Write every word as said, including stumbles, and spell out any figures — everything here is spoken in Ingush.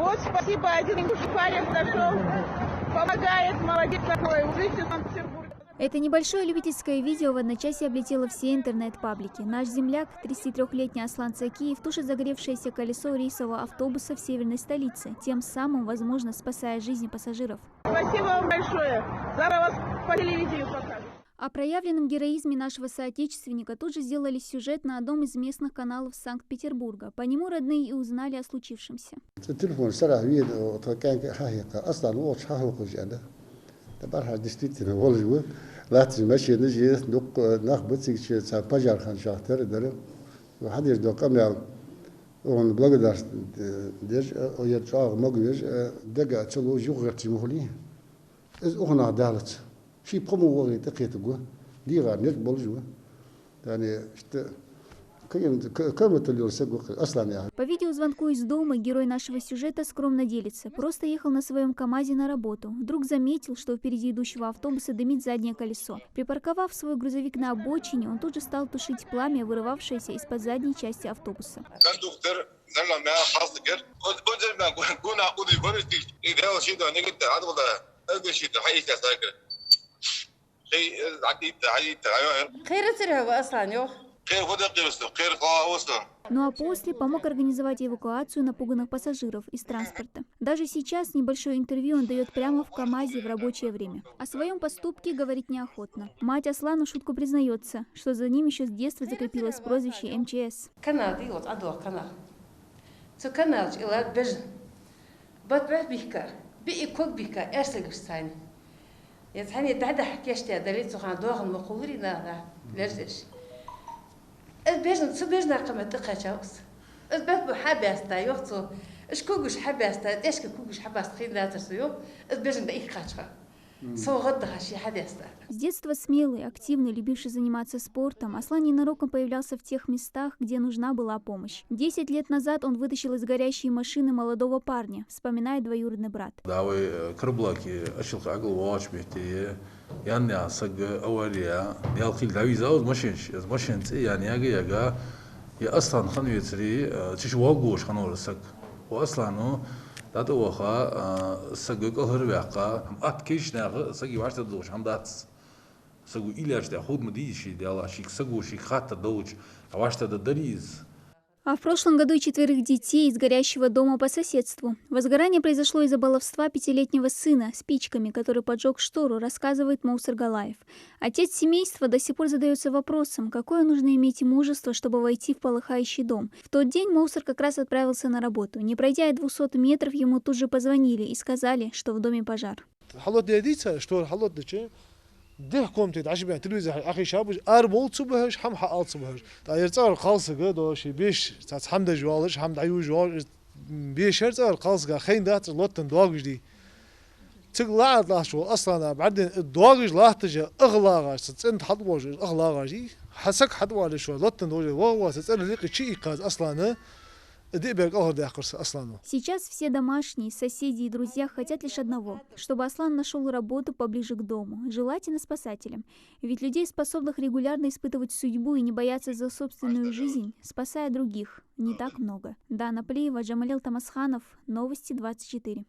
Вот спасибо, один ингушский парень зашёл, помогает, молодец какой, увидите Санкт-Петербург. Это небольшое любительское видео в одночасье облетело все интернет-паблики. Наш земляк, тридцатитрёхлетний Аслан Цакиев, тушит загоревшееся колесо рейсового автобуса в северной столице, тем самым, возможно, спасая жизни пассажиров. Спасибо вам большое. Завтра вас по телевидению покажут. О проявленном героизме нашего соотечественника тут же сделали сюжет на одном из местных каналов Санкт-Петербурга. По нему родные и узнали о случившемся. Телефон сарахь вена, тха кӀаьнка хьахьекха, Аслан волча хьахьокхаш аьнна. ТӀаккха бархӀаш действительно волаш ва. Латташ машинаш я, дукха нах ба цига, цхьа пожар хиннача тара дара. Хьадеш дола къамаьл, оаха благодарность деш, ер чӀоагӀа могавеш, дега ца луш юхагӀерташ ма хулий. Из укх наха далац. Ший пхо мо вахе тӀакхетаргва, дегӀа нерг болаш ва. Тахан иштта кхы-, к-, каматал йола саг ва-кх Аслан яхар. По видеозвонку из дома герой нашего сюжета скромно делится. Просто ехал на своём КамАЗе на работу. Вдруг заметил, что впереди идущего автобуса дымит заднее колесо. Припарковав свой грузовик на обочине, он тут же стал тушить пламя, вырывавшееся из-под задней части автобуса. Кондуктор, наггахьа мел хьалсагар. Од-, одер мел гу-, гуна уди вариш диш. И дел шида, негита, адвала. Эгер шида, хьаийца сагар. Хей, э, хьаийца, хьаийца, айо, э. Кхерацар хьо, Аслан, йоах. Кхера фу да кхерас, кхера хала оса. Ну а после помог организовать эвакуацию напуганных пассажиров из транспорта. Даже сейчас небольшое интервью он даёт прямо в КамАЗе в рабочее время. О своём поступке говорит неохотно. Мать Аслана в шутку признаётся, что за ним ещё с детства закрепилось прозвище М Ч С. Канал дий, вот, Адох канал. Цу канала чу иллар бежан. Бат бехк бийхка, биъ ког бийхка, эрсагаш царна. Я цхьанне дӀадахьа кийчдаь дале, цу хана доахан ма кхувларий наха, лерзаш. Из бежан, цу бежан кхы мел тӀакхаьчав из. Из бат бу хьабаьста, йоах цо. Уж когаш хьабаьста, тӀехьашка когаш хьабаьста хиннадацар цо, йоах. Из бежан дӀаийха кхаьчав. Со гӀаддаха ший хьадаьста. С детства смелый, активный, любивший заниматься спортом, Аслан ненароком появлялся в тех местах, где нужна была помощь. Десять лет назад он вытащил из горящей машины молодого парня, вспоминает двоюродный брат. Да, вай, э, Карабулаке, Ачалкхе агал воагӀача метте, Ян яха саг авария, ялхийла дӀавийзав из машинаш, из машина цӀи Ян яга-яга, е Аслан хинна вецаре, э, цу чу воагӀаш хиннавар из саг. Укх Аслано дӀатӀаваха, а, саг кӀалхарваьккха, атта кийча наха сага вӀаштӀехьадоагӀаш хӀама дац. Саго уйла яьча тӀехьа хӀама дийца ше дела, шийга саго шийга хаттар долча, вӀаштӀехьадаргдарий из. А в прошлом году и четверых детей из горящего дома по соседству. Возгорание произошло из-за баловства пятилетнего сына спичками, который поджёг штору, рассказывает Моусар Галаев. Отец семейства до сих пор задаётся вопросом, какое нужно иметь мужество, чтобы войти в полыхающий дом. В тот день Моусар как раз отправился на работу. Не пройдя и двухсот метров, ему тут же позвонили и сказали, что в доме пожар. Хьалотадаь дийца, штора хьалотадича, дехьа комнате дӀашибаьнна телевизор хьа-, хьахьийшаб уж, ара мовла ца бахьаш, хӀама хьаала ца бахьаш. ТӀаккха ер цӀагӀара кхалсаг дола ший беш, цхьацца хӀама деш воаллаш, хӀама дӀаювш воаллаш, бешар цӀагӀара кхалсага хайна дац, лоттан доагаш дий. Цига лаьтта латташ вола Аслана бӀаргадайна, доагаш латташ, ах лагӀаш, цу цӀен тӀа хьатӀавоагӀаш, ах лагӀаш дий. Хьа саг хьатӀавоалаш, лоттан доагаш, вагӀа-вагӀа цу цӀерах ликъича иккхаз Аслана, диъ бер кӀалхардаьккхар са Аслано. Сейчас все домашние, соседи и друзья хотят лишь одного, чтобы Аслан нашёл работу поближе к дому, желательно спасателем. Ведь людей, способных регулярно испытывать судьбу и не бояться за собственную жизнь, спасая других, не так много. Дана Плиева, Джамалил Тамасханов, Новости двадцать четыре.